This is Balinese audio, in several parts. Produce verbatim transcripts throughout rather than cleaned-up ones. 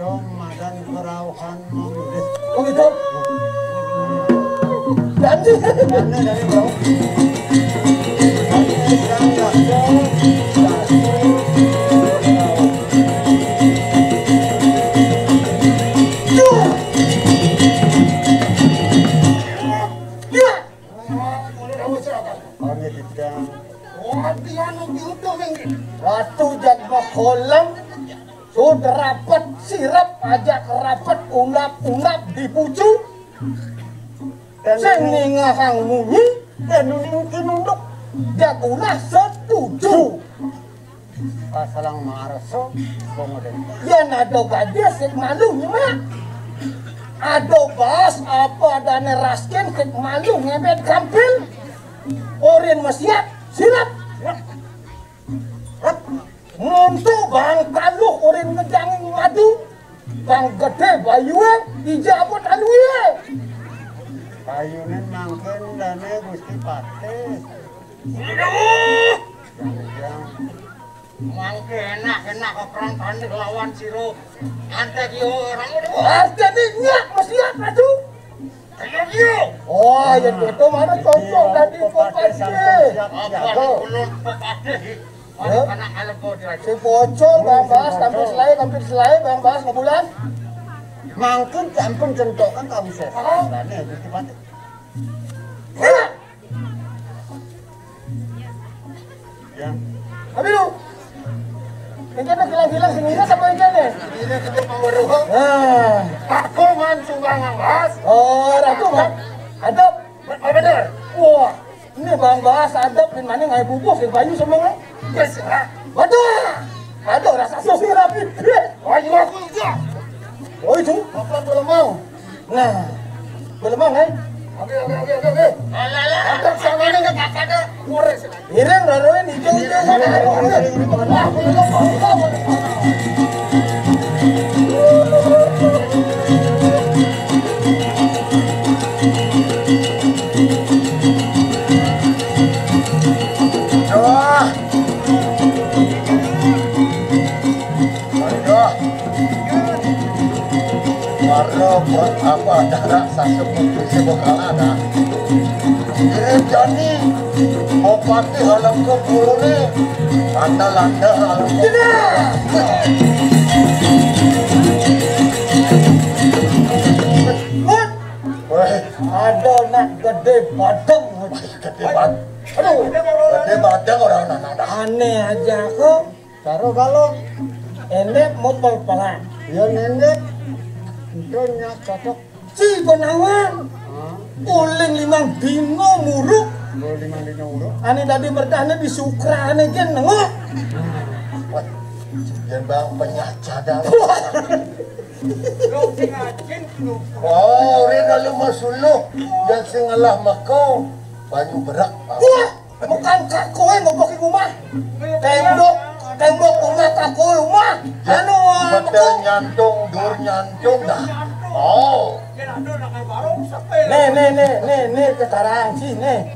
Ramadan kerauhan mangdes. Oh gitu. Janji. Aneh dari bro. Kami tidak. Wati anu diutuh, Minggir. Ratu Jatma Kolam, sudah rapat sirap, ajak rapat unap-unap dipucu. Sing ningahang munyi, dan nuningkin unduk. Jak ulah setuju. Pasalang marso, komoden. Yan ado gadis sik malu nyemak. Ado baas apa adane raskin sik malu ngebet gampil. Orin mesiat, silap. Muntu bang kaluh orin ngejangin madu. Bang gede bayue, ija apa talue. Bayune mangkin dane Gusti Patih. Iya. Mangke enak-enak perang tanding lawan siro. Ante ki orang udah. Artine nyak mesti apa tuh? Ayo, ayo. Oh, ya itu mana cocok tadi Pepatih sampun pepatih. Siap apa jago. Ulun pepatih? Hah? Anak-anak kau dia. Si pocol, Bang Bas, tampil selai, tampil selai, Bang Bas, ngebulan. Mangkin sampun centokkan kamu saya. Oh. Nah, nih, Gusti Patih. Iya. Ya. Tapi lu, ini kan hilang-hilang sini, ini sama ini nih. Ini kita mau berubah. Nah. Aku man sumbangan, Bas. Oh, ratu, Bang. Adep. Apa benar? Wah, ini Bang Bas adep, pin mana ngai bubuk, pin payu sama ngai. Yes, ya. Waduh, ada rasa sosir rapi. Payu aku juga. Oh, itu? Apa belum mau? Nah, belum, Bang, eh? Oke, oke, oke, oke, oke. Alah, alah. Antar sama ini nggak apa-apa dah. Ngores. Ireng raroin hijau-hijau. Wah. Aduh. Warna apa darah sasuk kudu sing bakal ada. Ini jani bupati alam ke puluh nih. Landa-landa alam ke puluh. Weh, ada nak gede badeng. Gede badeng. Aduh, gede badeng orang anak. Aneh aja kok. Karo kalau enek mau pel-pelan. Ya nenek. Itu nyak cocok. Si Gunawan. Hah? Uling limang dino muruk. Uling limang dino muruk. Ane dadi merdane di sukrane gen nengok. Wah, yen bang penyah cadar. Wah. Oh, ora lalu masuluh. Yang sing ngelah meko banyu berak. Wah. Bukan kakoe ngopoki rumah. Tembok, tembok rumah kakoe rumah. Anu, betul apa? Nyantung, dur nyantung dah. Oh. Nih, nih, nih, nih, nih, sekarang sih, nih.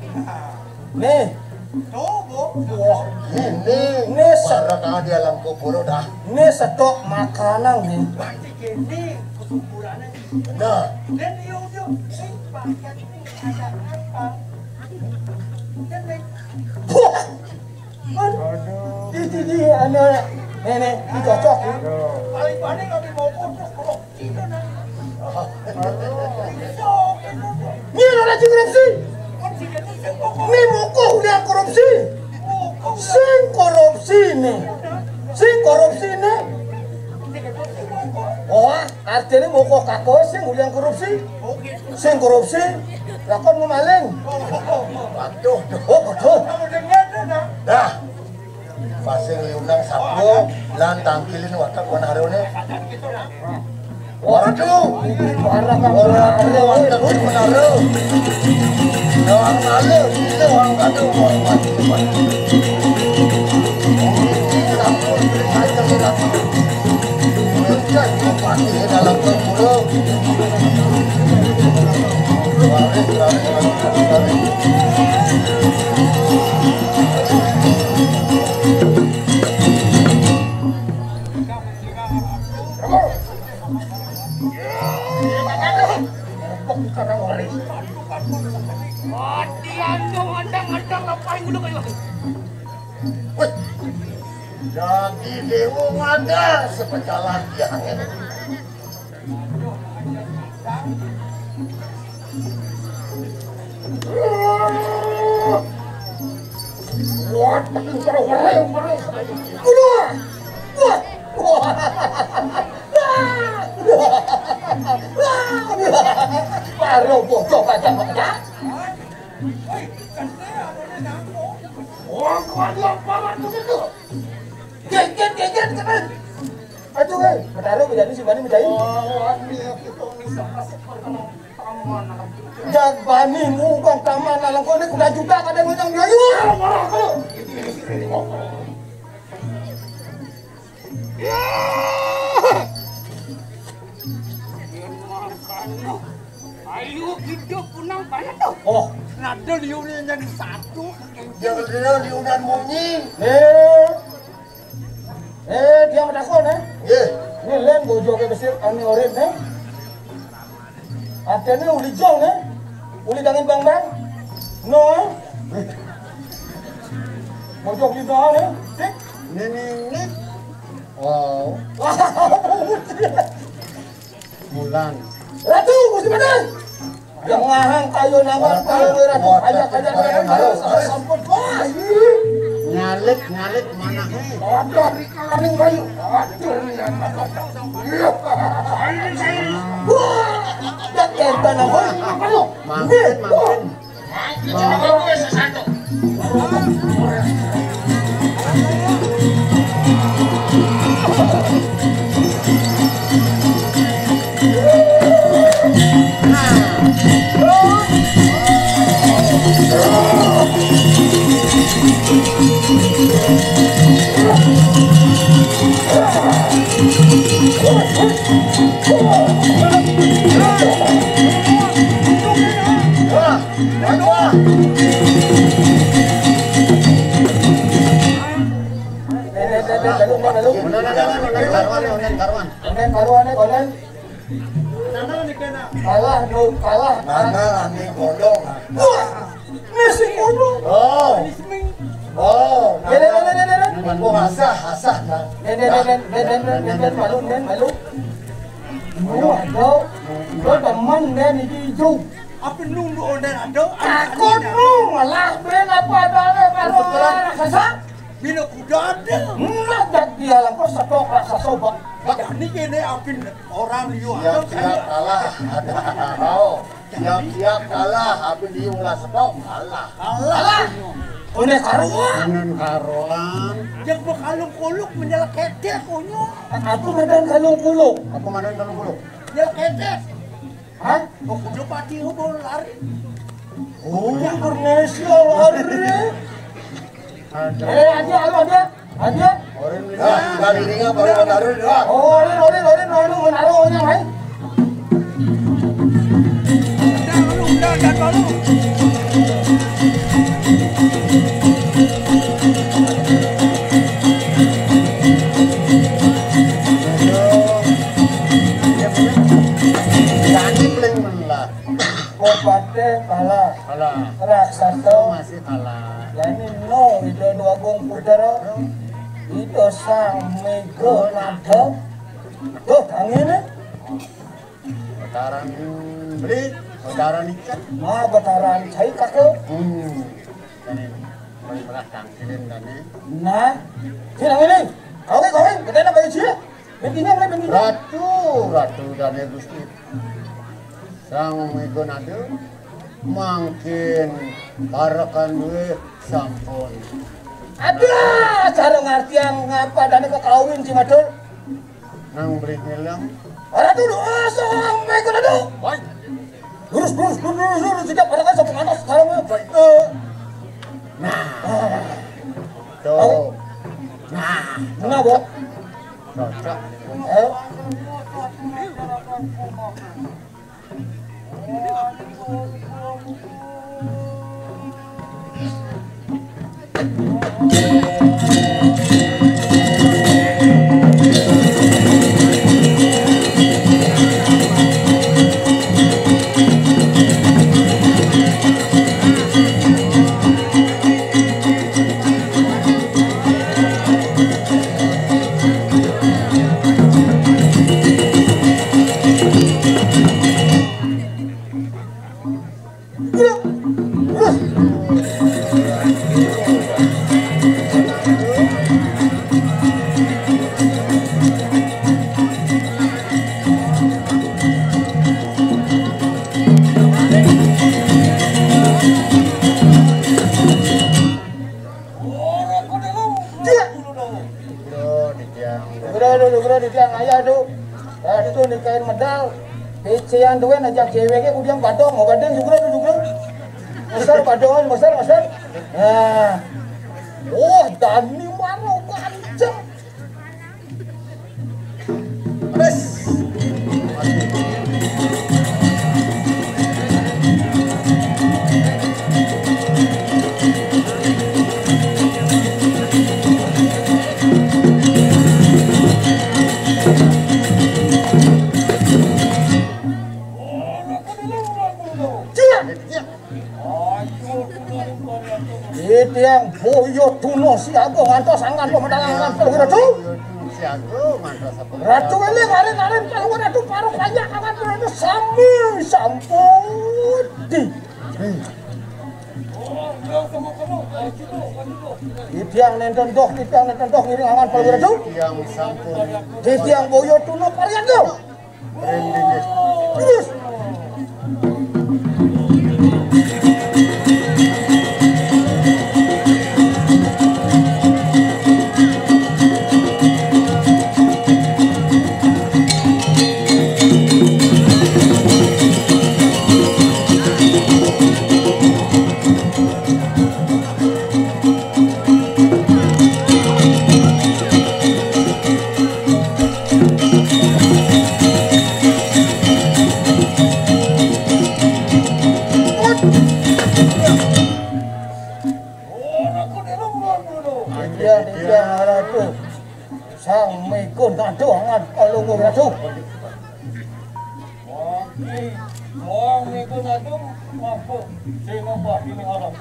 Nih. Wah, ini. Nih, se- barang ada alam kubur dah. Nih, stok makanan nih. Benar. Wah. Aduh. Ini, ini, anu, nenek, ini cocok ya. Aduh. Paling-paling kami mau putus, kalau tidak, nah. Ini orang korupsi. Ini moko udah korupsi. Sing korupsi nih. Sing korupsi nih. Oh, artinya moko kakoe sing ulian korupsi. Sing korupsi, lakon mau maling. Waduh, duh. Oh, betul. Dah. Pasing liunang sapu, lan tangkilin watak wanarone. Waduh. Ora ada watak wanarone. Doang malu, gila, orang kado, orang mati, orang mati. Sampun, beri aja, beri aja. Wih, jadi dewa ada sepecalan tiang ini. Wah, wah, wah, wah, wah. Baru bodoh kagak peka. Wah, gua dia paman tuh itu. Geget, geget, geget. Aduh, eh, ketaruh menjadi si Bani menjadi. Oh, ini kita bisa kasih perkenalan. Jak Bani mukong kamana lang kono kuda juta kada ngonyong dia. Yuk. Ya. Ayo hidup punang banget tuh. Oh, nada liurnya jadi satu. Dia kira liuran munyi. Eh. Eh, dia matakon, eh? Nggih. Ini len bojoke besir ane orin, eh? Atene uli jong, eh? Uli dangin bang-bang. No, eh? Bojok di doang, eh? Tik. Ini, ini, ini. Wow. Bulan. Ratu, musim panas. Yang ngahang kayu nama kayu Ratu, banyak-banyak yang harus sampun. Wah, ini. Nyalik, nyalik mana, eh? Ada di kalaning kayu. Aduh, ya. Wah, dak kenten apa? Apa lu? Mangkin, mangkin. Kalah, no, kalah. Mana ane kodong? Wah, mesti kodong. Oh. Oh. Dene, dene, dene, dene. Oh, asah, asah, nah. Dene, dene, dene, dene, dene, dene, malu, dene, malu. Lu, lu, lu temen dene iki ijo. Apa nunggu order ada? Aku nu malah ben apa ada kalau raksasa? Bila kuda ada. Enggak, jak dia lah kok setok raksasa, Pak. Jadi kene apin orang liu ada. Siap-siap kalah. Oh. Siap-siap kalah, apin liu lah setok kalah. Kalah. Kone karuan. Kone karuan. Yang bekalung kuluk menjelek ketek, konyol. Aku madan kalung kuluk. Aku madan kalung kuluk. Menjelek ketek. Hah? Kok kuda pati hubung lari? Oh, Indonesia lari. Eh, aja, ayo, aja. Aja. Nah, dari ringa baru menaruh, dah. Oh, orin, orin, orin, orin, menaruh, orin, hai. Udah, lu, udah, udah, lu. Aduh. Berani paling melah. Kopate kalah. Kalah. Raksasa. Masih kalah. Lah ini no, Ida Dwagung Putra. Ida Sang Mega Nada. Tuh, kang ini. Betaran beli, betaran ikan. Nah, betaran cai kake. Hmm. Ini paling melah tangkilin dan ini. Nah, sini ini. Kawin, kawin, kita nak balik sini. Intinya mulai penting. Ratu, ratu dane Gusti. Sang Mega Nada mangkin parekan duwe sampun. Aduh, cara ngartian ngapa dane kok kawin si Madul? Nang beli ngilang. Ratu, oh, sang Mega Nada. Woi. Lurus, lurus, lurus, lurus, lurus, sejak pada kan sampai atas sekarang, eh. Nah. Tuh. Nah, nah, Bok. Cocok. Eh. Jugro, jugro, jugro, di tiang ayah tu. Ratu nikahin medal. Pecean tuan ajak cewek ke kudiang badong, mau badeng jugro tu jugro. Besar badongan, besar, besar. Nah. Oh, Dani mano gancang. Terus. Itiang boyo tuno siaga ngantos anggan pemedalan anggan pelungguh ratu. Ratu ini ngarin-ngarin pelungguh ratu paruh panjang anggan pelungguh sami sampun di. Itiang nenten doh, itiang nenten doh ngiring anggan pelungguh ratu. Itiang boyo tuno parian doh. Terus. Iya, iya, Ratu. Sang Mega Nada anggan pelungguh Ratu. Wong niku nanggung mampu sing ngubah dini alam.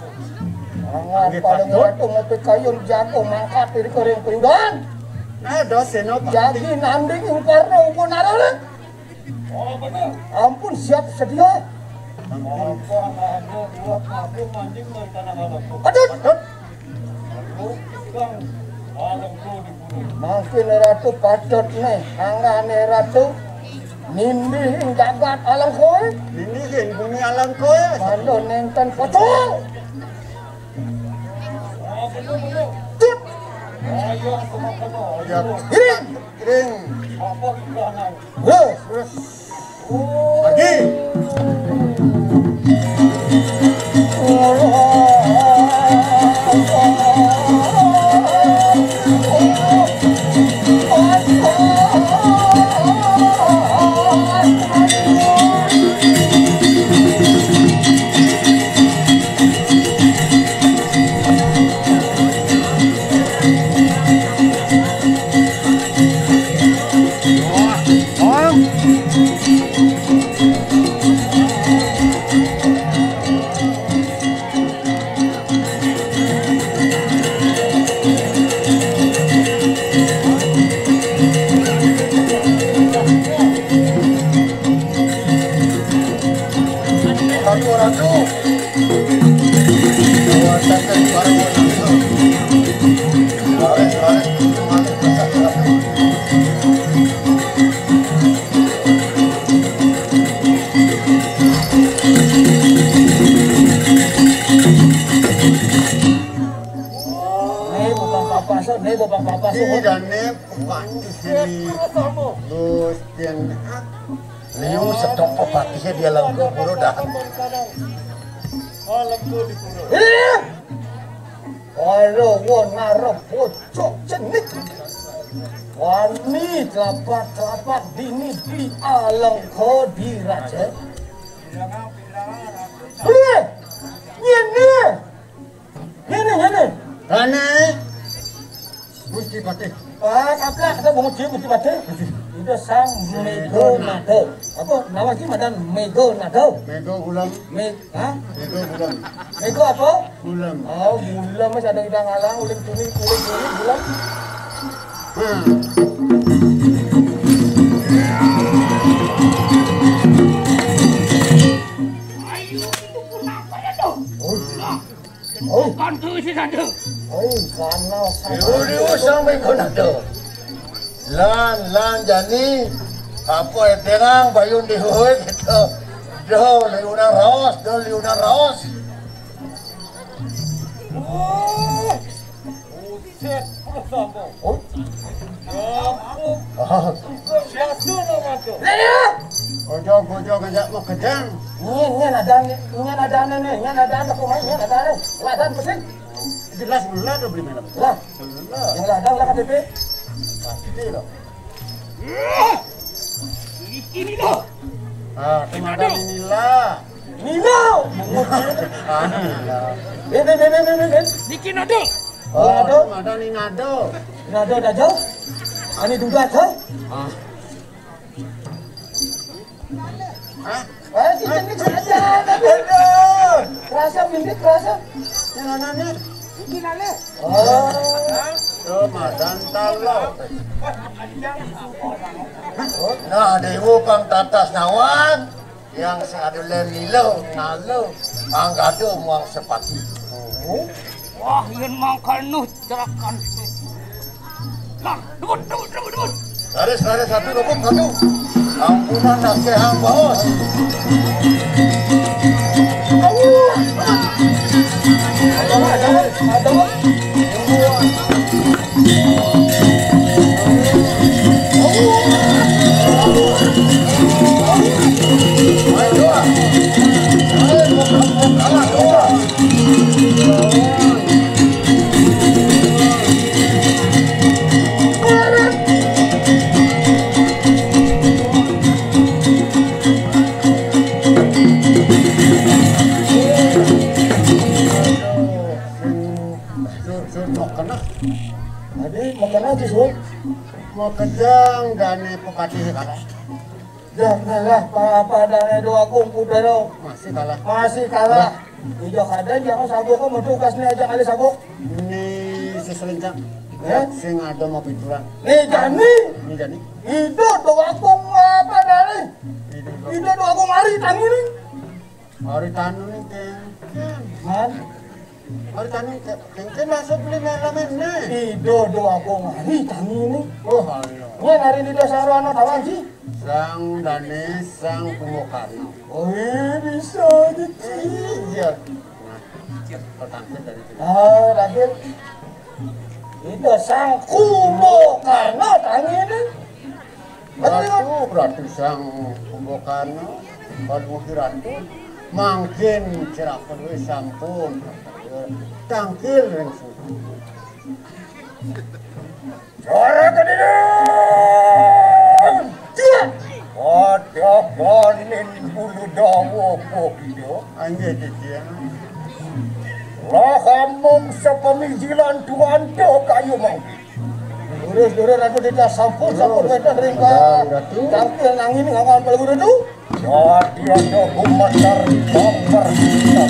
Anggan pelungguh Ratu ngopi kayun jago mangkat diri kering pindon. Aduh, Senopati. Jagi nanding ing parna uga narana. Oh, bener. Ampun siap sedia. Apa ada buat aku mancing dari tanah alam. Aduh. Aduh. Mangkin Ratu patut nih, anggane Ratu nindih ing jagat Alengkoe. Nindih ing bumi Alengkoe. Mando nenten pocong. Tut. Giring. Giring. Wes. Lagi. Ratu, ratu. Nih, bukan papasan, nih, bukan papasan. Ini dan nih, Pak, di sini. Terus, yang liu sedok pepatihnya dia lengkap, buru dah. Iya. Para wanara bocah cenik. Wani tlapak-tlapak dini di Alengka diraja. Iya. Ngene. Ngene, ngene. Rane. Gusti Patih. Ah, kaplak, kita bangun dia Gusti Patih. Itu sang Mega Nada. Apa nama sih madan Mega Nada? Mega Gulem. Meg, ha? Mega Gulem. Mega apa? Gulem. Oh, Gulem, mas ada idang alang, uling tuni, uling tuni, Gulem. Hmm. Ayo, itu pun apa ya, tuh? Oh. Oh. Kan tu si tanda. Oh, sana, sana. Diu, diu, sang Mega Nada. Lan, lan, jani. Apa eterang, bayun dihuy, gitu. Do, liunan raos, do, liunan raos. Oh, buset. Sombong. Oh. Ya, aku. Oh. Biasa nama tu. Ojo, ojo ngajak mau gedang. Ini, ini ada, ini ada nih, ini ada aku main, ini ada nih. Ladan pusing. Jelas benar tuh beli merah. Lah, benar. Yang ladan lah K T P. Pasti loh. Ini loh. Ah, ini ada inilah. Nino. Anu, ya. Ini, ini, ini, ini, ini. Niki Nado. Oh, Nado. Ada nih Nado. Nado dah jauh. Ani duda jauh. Ah. Hah? Eh, kita ni kerasa, tapi kerasa, pindah kerasa. Yang mana ni? Ini nale. Oh. Ramadan talo. Nah, dewa pang tatas nawan. Yang seadulen nilo, nalo, anggado muang sepatu. Wah, yen mangkal nuh cerakan. Nah, debut, debut, debut, debut. Garis, garis satu, debut satu. Ampunan nak kehang baos. Ayo. Ada, ada, ada. Sur, sur, mau kena. Tadi mau kena sih, sur. Mau kejang dane pepatih kalah. Janganlah apa-apa dane doa kungku dero. Masih kalah. Masih kalah. Ijo kada jangan sabuk kok mau tugas nih aja kali sabuk. Ini seselincang. Ya? Sing ada mau pituran. Nih jani. Ini jani. Ijo doa kung apa dane? Ini doa. Ijo doa kung hari tangini. Hari tanu nih kengken. Man. Hari tanu kengken masuk beli malam ini. Ijo doa kung hari tangini. Oh, ayo. Ini hari ini dosa rono tawan sih. Sang Dane, Sang Kumbhakarna. Oh, iya, bisa gitu. Iya. Nah, pertangkap dari itu. Ah, terakhir. Itu Sang Kumbhakarna tangini. Ratu, Ratu Sang Kumbhakarna, Paduhi Ratu, mangkin cerah kedua sampun. Tangkil ring suku. Cara kediri. Cia. Ada panin bulu dawa pokida. Anggih, Didian. Lah amung sepemijilan tuan to kayu mangkin. Lurus, lurus, Ratu Dita, sampun, sampun, wénten ring ka-, Ratu. Tampil nanging ngawan peluru tu. Dadi ada gumetar bangker kita.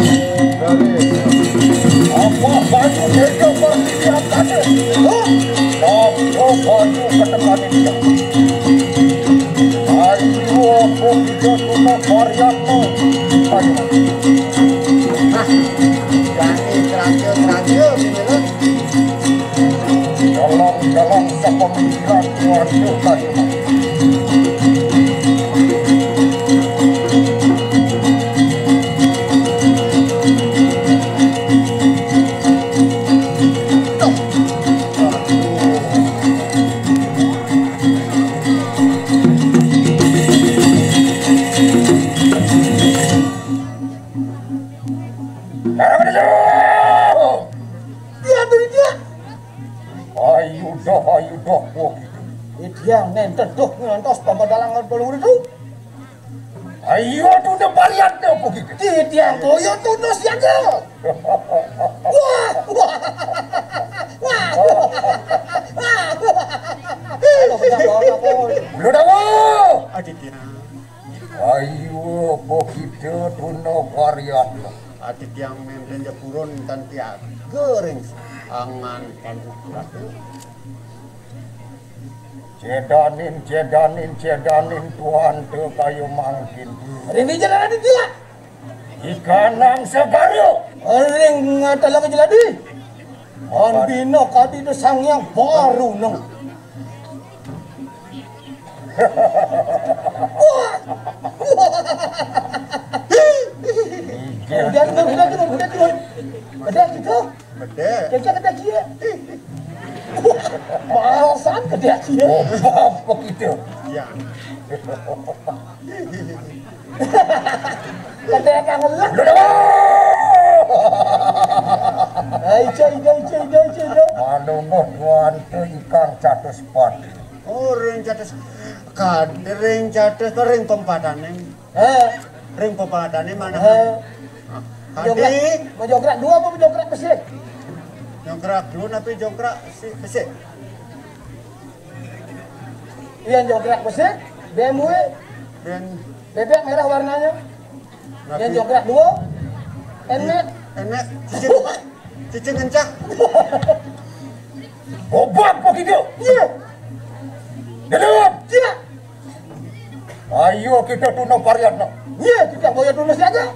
Apa baju beda bagi dia tadi? Huh? Apa baju ketekan dia? Ayo, aku tidak suka varianmu. Ayo. Hah? Berani terakhir-terakhir, gimana? Dalam-dalam sepemikiran keluarga tadi. Dia beri dia. Ayo dah, ayo dah, wah gitu. Dia nenten tuh ngantos pamadalangan peluru itu. Ayo tuh udah varian tuh, wah gitu. Dia koyo tuh terus ya tuh. Wah, wah, wah, wah. Ayo, bedah, bawa, bawa. Lu dah, wah. Aditya. Ayo, wah gitu tuh no varian. Ati tiang menten ja purun tan tiaga ring angan Paduka Ratu. Cedanin, cedanin, cedanin tuan te kayu mangkin. Rini jalan Aditya. Ikanang segara. Ring ngatalang jeladi. Mandino kadi de sangyang baru nang. Udah, udah, udah, udah, udah, udah. Udah gitu. Udah. Kerja kerja dia. Ya, ya. Oh, apa kita? Ya. Kata yang kangen lah. Hai, cai, cai, cai, cai, cai, cai. Manunggu tuan tu ingkang catus pati. Oh, ring catus. Kan, ring catus, ring pempatane. Eh. Ring pempatane mana? Eh. Jongkrak, mau jongkrak dua apa jongkrak besik? Jongkrak dua tapi jongkrak si besik. Iya, jongkrak besik, B M W. Ben. Bebek merah warnanya. Yang jongkrak dua, enek. Enek. Cicing, cicing kencang. Obak begitu. Iya. Dalam. Iya. Ayo kita tuna pariatna. Iya, kita boya dulu saja.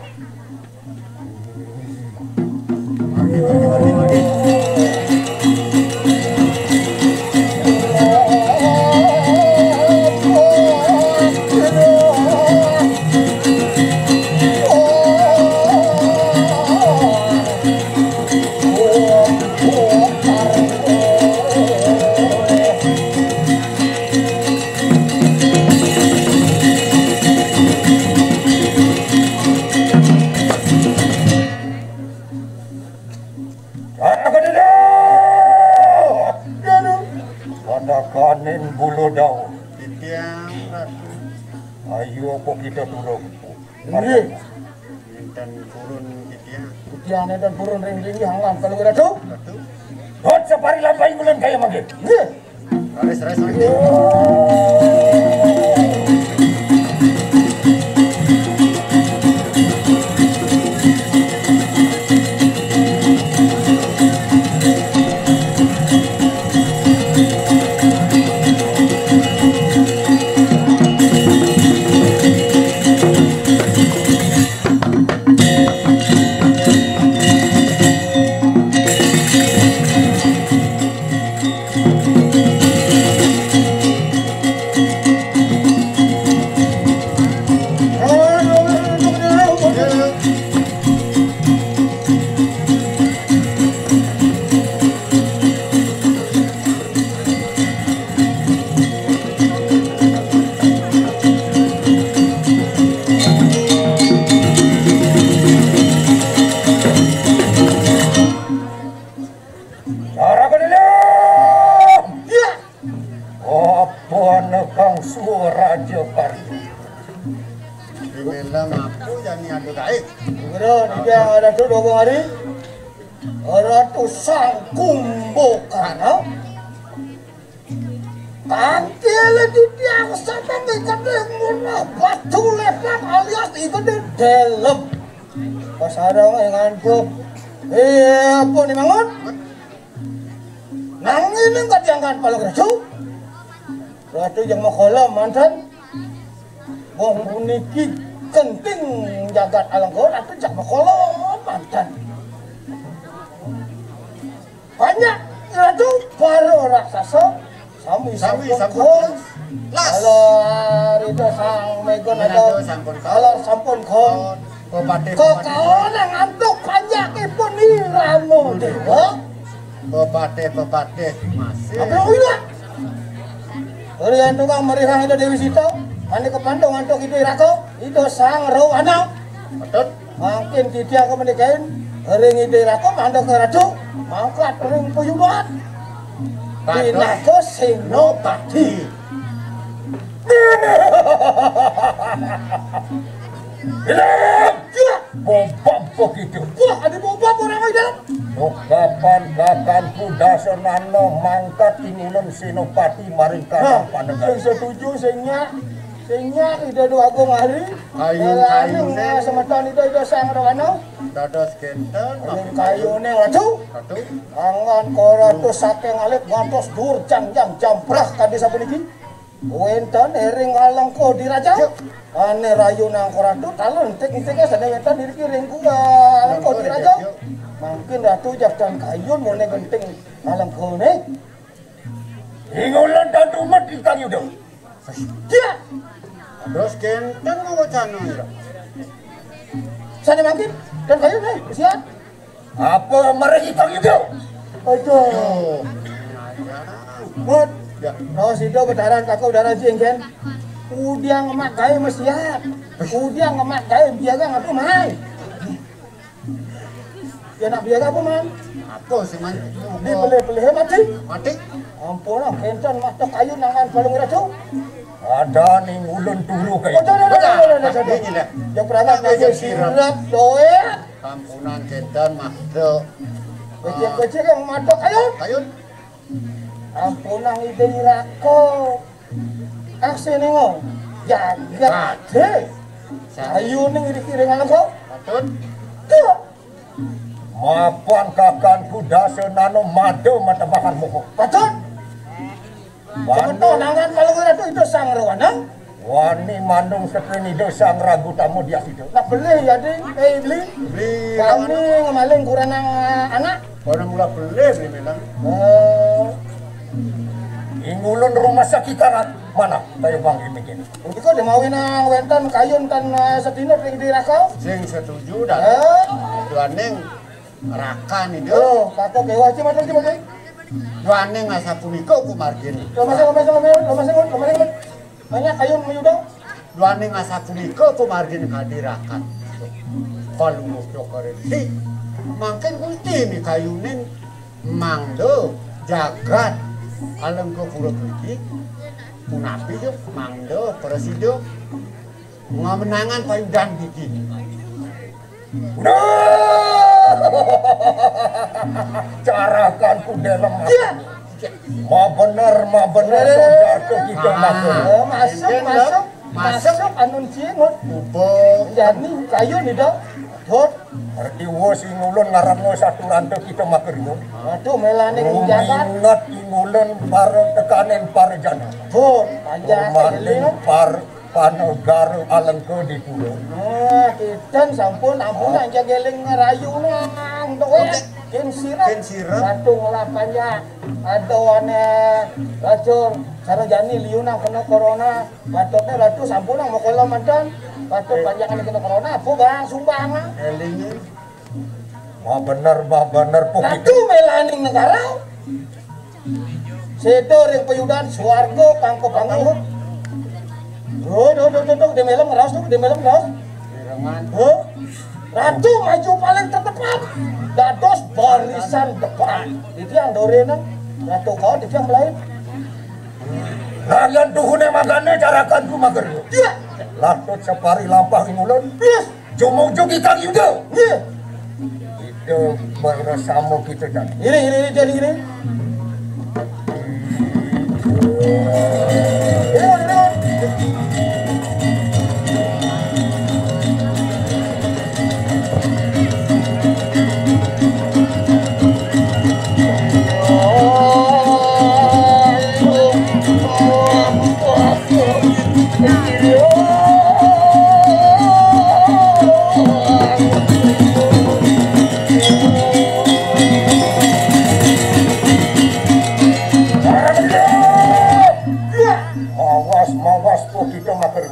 Anak kedede! Aduh. Pada kanin bulu daun. Titiang, Ratu. Ayo kok kita turun. Nggih. Enten purun titiang. Titiang enten purun ring ring hangam kalau Ratu. Ratu. Dot sapari lampah inggulan kaya mangke. Nggih. Raris, raris, raris. Cara kedua. Ya. Apa nekang suara Raja Pari? Di Melang apa jani ada gaib? Bener, dia ada tu dua hari. Ratu Sangkumbokana. Tangkil di tiang sabang ikan murah batu lepang alias ikan di dalam. Pasarang ngantuk. Eh, apa ni mangun? Nanging ning kadiangan pala Ratu. Ratu yang makola mantan. Wong puniki genting jagat Alengka, Ratu jak makola mantan. Banyak Ratu para raksasa sami sampun kon. Las. Kalau Rita Sang Megon ada. Kalau sampun kon. Pepatih, pepatih. Kok kau nang ngantuk panjakipun Irama Dewa? Pepatih, pepatih. Masih. Apa yang udah? Urian tukang merihang itu Dewi Sita. Mandi kepandung ngantuk itu Irako. Itu Sang Rowana. Betul. Mangkin titiang ke menikahin ring ide rako mandek ke ratu mangkat ring payudan. Pinaka senopati. Bilang! Ya! Bobab begitu. Wah, ada bobab orang aja. Kapan kakan kuda senana mangkat ingunan senopati maring karang panegari. Yang setuju sing nyak, sing nyak ida dua agung hari. Kayun-kayune. Semeton ida ida sang rohana. Dados kenten. Kayun-kayune, waduh. Waduh. Angan kora tuh saking alit ngantos dur jang jang jambrah kadi sapuniki. Wenten ering Alengka Diraja. Yuk. Ane rayu nang kora tuh talon tik-tiknya sadaya wenten iriki ring gua Alengka Diraja. Yuk. Mangkin ratu jak dan kayun mene genting Alengkane. Ingulan dan tumet ingkang yuda. Dia. Terus kenten ngawacana ira. Sane mangkin dan kayun, eh, kesian. Apa mereka gitu? Aduh. Mut. Ya. Terus itu betaran kakak udara jengken. Udiang ngemak gaé mesiat. Udiang ngemak gaé biaga ngapa mai. Ya nak biaga apa man? Apa sih man? Di pelih-pelih mati. Mati. Ampun lah, kénten mah tok kayu nangan palung ratu. Ada ning ulun turu kayu. Oh, dah, dah, dah, dah, dah, dah, dah. Ini lah. Yang pernah kayu sirap doé. Ampunan kénten mah tok. Kecil-kecil yang mata kayu. Kayu. Ampunang ide irako. Aksé ningo. Jagat. Ayu ning ide kiri ngalem kok. Patut. Tuh. Mapan kakanku dasa nano mada mata bahar moko. Patut. Wani. Semeton angan kalau ora tuh itu sang rawana. Wani mandung setrén ida sang ragu tamu dia situ. Nah, beli ya, Ding. Eh, beli. Beli. Kami ngemaling kurang anak. Ora mula beli beli menang. Oh. Ingulun rumah sakit karat mana? Kayu bang ini gini. Iki kok mau nang wénten kayun tan eh, sedina ring diraka? Sing setuju dah. Eh? Duaning rakan itu. Oh, kakak kewa aja macam macam. Duaning asapunika kumargin. Lo masih lo masih lo masih lo masih lo masih. Banyak kayun mayuda. Duaning asapunika kumargin kadirakan. Palungguh Cokor Resi. Mangkin gusti mikayunin mangda jagat Alengka Pura Kriki. Punapi yo mangda prasida ngamenangan payudan iki. Udah. Carakan ku dalam. Iya. Ma bener, ma bener, saudara kita matur. Oh, masuk, masuk, masuk, masuk, anun cingut. Ubo. Jani, kayu nih dong. Hot. Arti wo sing ulun ngaran lo satu rante kita maker yo. Aduh, melani jagat. Ingat ingulun para tekanen para jana. Hot, aja. Maling par panegara Alengka di pulau. Nah, kita sampun ampun aja geling ngerayu nang. Ken sirep. Ken sirep. Ratu ngelapanya. Aduh aneh. Racun. Sarajani liu nang kena corona. Patutnya ratu sampun nang mau kolam mantan. Patut panjangan kena corona. Apa bang sumbang ah? Elingin. Wah bener, wah bener. Ratu melaning negara. Sedo ring payudan swarga kang kebangun. Duh, duh, duh, duh, duh, di melem raos tuh, di melem raos. Huh? Ratu maju paling terdepan. Dados barisan depan. Di tiang dorena. Ratu kau di tiang lain. Nah, yang duhune magane carakan ku mager. Iya. Latut separi lampah ing ulun. Yes. Jumujug ikang yuda. Iya. Kita bersama kita dan. Ini, ini, ini, jadi ini. Ini, ini. Mawas, mawas, kok kita makan.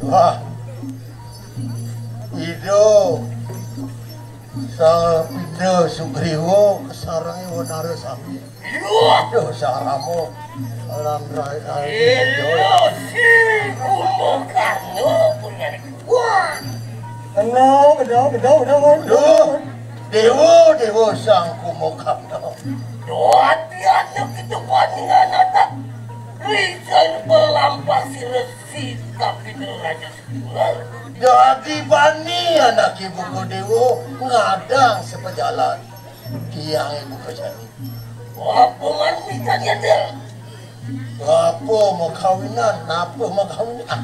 Wah, Ido, Salpinda Sugriwa, kesarangi Wanara Sami. Aduh, saramo. Alam rai, rai, Ilo si Kumbhakarna punya. Wah. Kena, kena, kena, kena, kena. Aduh, Dewa, Dewa Sang Kumbhakarna. Doa tiada kita bandingan atak. Rizal berlampas resi tapi raja. Dadi bani anak ibu Dewa ngadang sepejalan. Tiang ibu kejani. Apa man mikanya dia? Apa mau kawinan? Apa mau kawinan?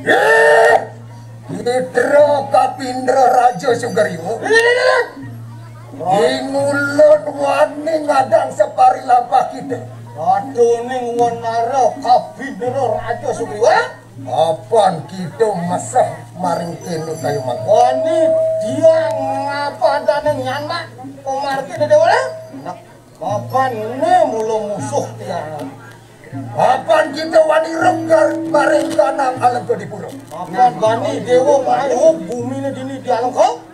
Eh, Putra Kapindra Raja Sugriwa. Ingulun wani ngadang separi lampah kita. Aduh ning Wanara Kapindra Raja Sugriwa. Apan kita meseh maring kene kayu mangga. Wani dia ngapa adane nyanak pemargi dewa. Papan ne mula musuh tiang. Papan kita wani regar maring kanang Alengka dipura. Papan bani dewa malu bumi ne dini di Alengka.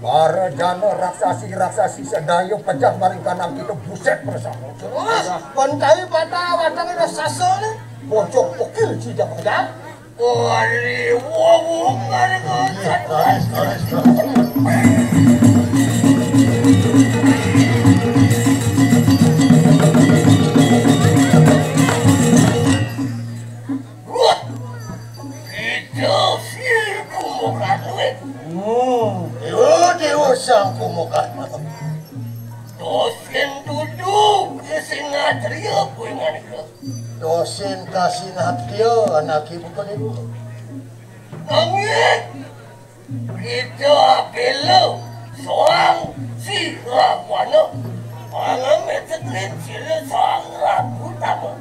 Para jana raksasi-raksasi sadaya pejah maring kanang kita, buset, bersama. Terus, pantai patah watang raksasa ni. Bocok pekil sida pejah. Ari wong marga. Taris, taris, taris. Wah, kita sing kumokan duit. Hmm. Dewa, dewa sang kumokan. Dosen duduk di Sinatria kuingan ke. Dosen ka Sinatria anak ibu kan ibu. Nangis. Kita apelo soang si Rawana. Pangamet sekerin sila soang ragu tama.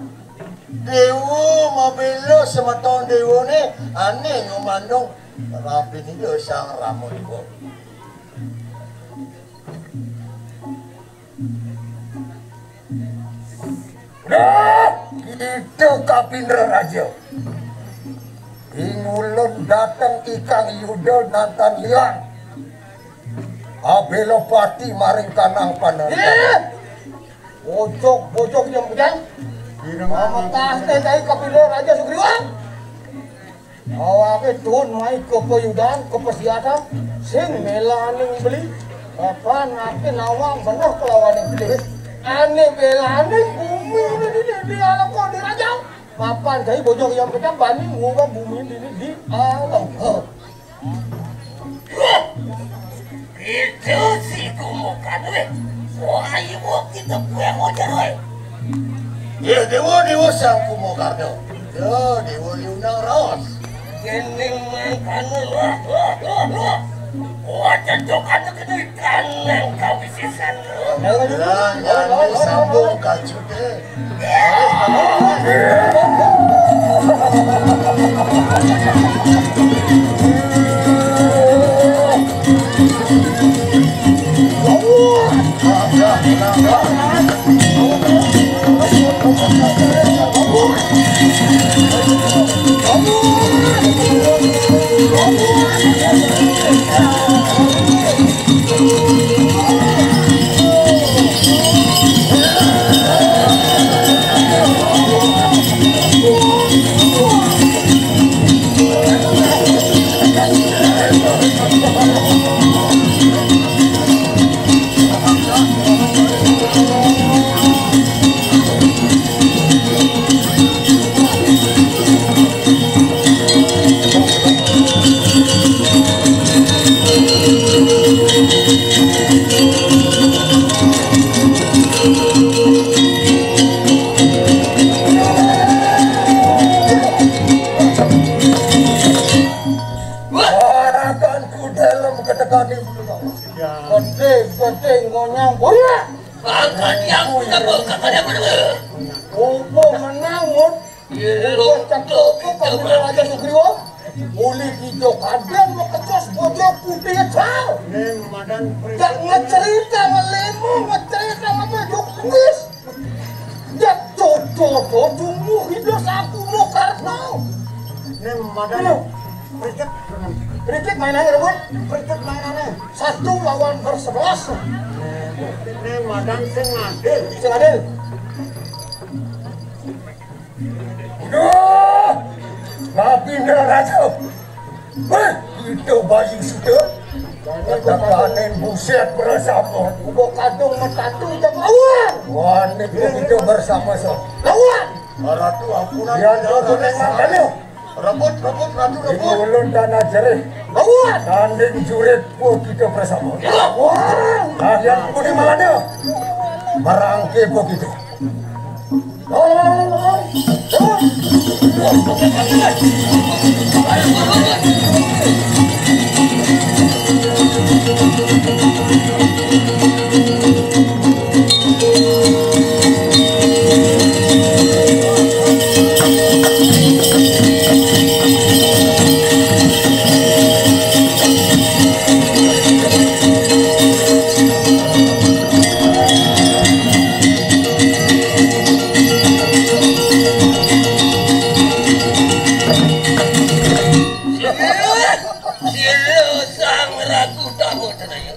Dewa mabela semeton dewa ni, ane ngomandong rapi ni dia sang Rama juga. Nah, kita kapindra raja. Ingulun dateng ikang Yuda nantan liang. Abela pati maring kanang panentara. Ih! Bojok, bojok yang bujang. Mamekas teh kai kapindra raja Sugriwa. Awake tun mai kepayudan, kepesiatan, sing melaning beli. Apa nake nawang bener kelawaning beli. Ane belaning bumi ini di, di, di alako di raja. Mapan kai bojok yang pecah bani ngubah bumi ini di alako. Itu si kumokan weh. Wah, ibu kita kue mojar weh. Ya, dewa, dewa sang kumokarno. Ya, dewa liunang raos. Jening mangkana, wah, wah, wah, wah. Wah, cocok anak ini kanang kawisisan. Lah, nyani sambung kajude. Warakanku dalam ketegangan. Gede, gede, ngonyang, boya. Angkat yang punya bengkak ada mana? Opo menang, Mut? Iya, opo lo, cak lo, opo kita kamu mati. Raja Sugriwa? Uli hijau kadang mekecos bocah putih cal. Ning madan. Cak ngecerita ngelemo, ngecerita ngemejuk kuis. Cak coco-coco mu hidup aku mau karno. Ning madan. Aduh. Kriket. Kriket mainannya, Rebut. Kriket mainannya. Satu lawan bersebelas. Ning madan sing adil. Sing adil. Udah. Kapindra raja. Hei, kita bayi sudah. Katakan buset bersama. Ubo kadung metatu jam lawan. Wan, itu kita bersama so. Lawan. Ratu ampunan. Yang kau tu memang kami. Rebut, rebut, Ratu, rebut. Ulun tanah jerih. Lawan. Tanding jurit pun kita bersama. Lawan. Kalian pun di mana? Merangke pun kita. Sira sang ragu tahu tenaya.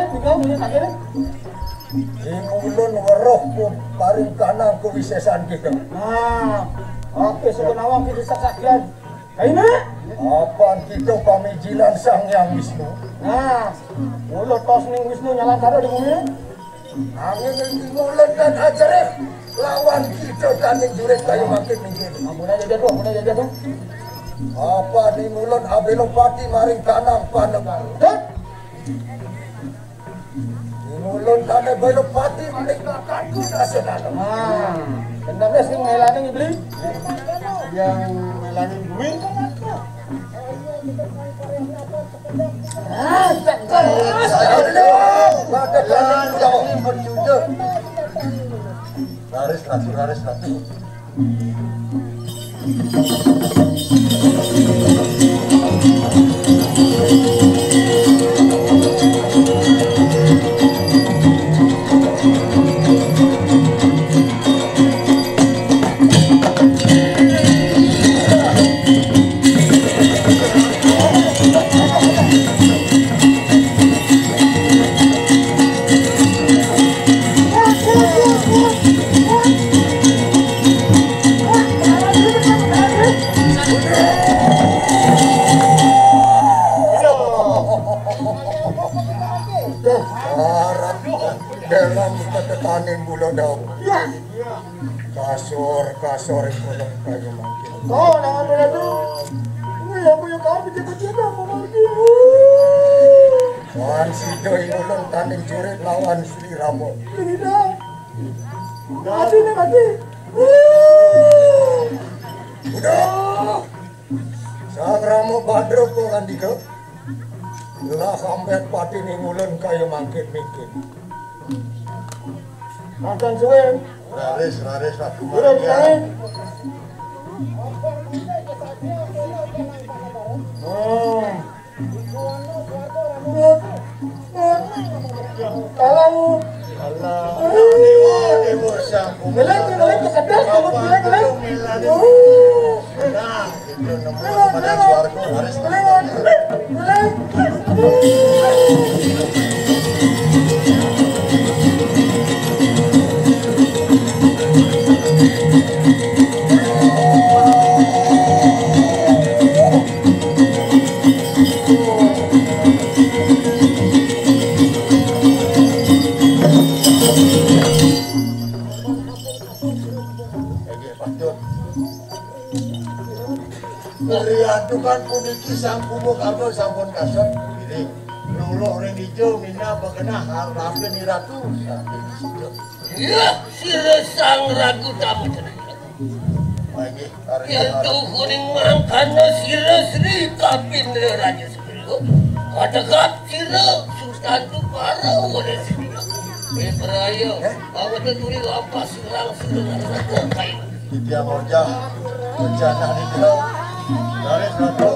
Tinggal dulu, tinggal dulu. Ing ulun weruh ku paring kanang kawisésan kita. Nah, oke, suku nawang kita saksian. Kaina? Apan kita pamijilan Sang Hyang Wisnu. Nah, mula tos ning Wisnu nyalan sada di bumi. Nanging ing ulun tan ajerih lawan kita taning jurit kaya mangkin mingkin. Ampun aja jatuh, ampun aja jatuh. Apa di ulun abelo pati maring tanang panegara. Hah? Di ulun tane belo pati maring kakan kita sedana. Nah, bener deh sing melani ibli. Yang melani bumi. Ah, cakep. Ayo dulu. Mata tanang jauh berjujur. Laris ratu, laris ratu. Dalam ketetanin bulan daun. Kasur, kasur, kolong kayu mangkin. Oh, nangan bela tu. Ini aku yang kau kecil-kecil dah, Pak Mardi. Wan Sido Ingulun tanding jurit lawan Sri Ramo. Ini dah. Mati nih, mati. Udah. Sang Rama Badra pangandika, "Lah sampeyan pati ningulun kaya mangkin-mingkin." Mantan suwe. Raris, raris, Ratu. Durung suwe. Oh. Alah. Alah. Dewa, dewa, siapa? Geleng, geleng, kesedak, kamu geleng, geleng. Nah, itu nemu pada suaraku, harus. Nggih, patut. Ngriantukan puniki Sang Kumbhakarna sampun kasep. Nggih. Luluh ring dija minab begenah rampin Ratu. Sampun sida. Iya, sira Sang Ragu Tamu. Mangke, ari Yen tuhuning mangkana sira Sri Kapindra Raja Segara, kategap sira Sutan Tupara oleh sira. Bebraya, awet turi lapas surang sira nang saka kain. Titiang Ojah, rencana nika, garis ratu.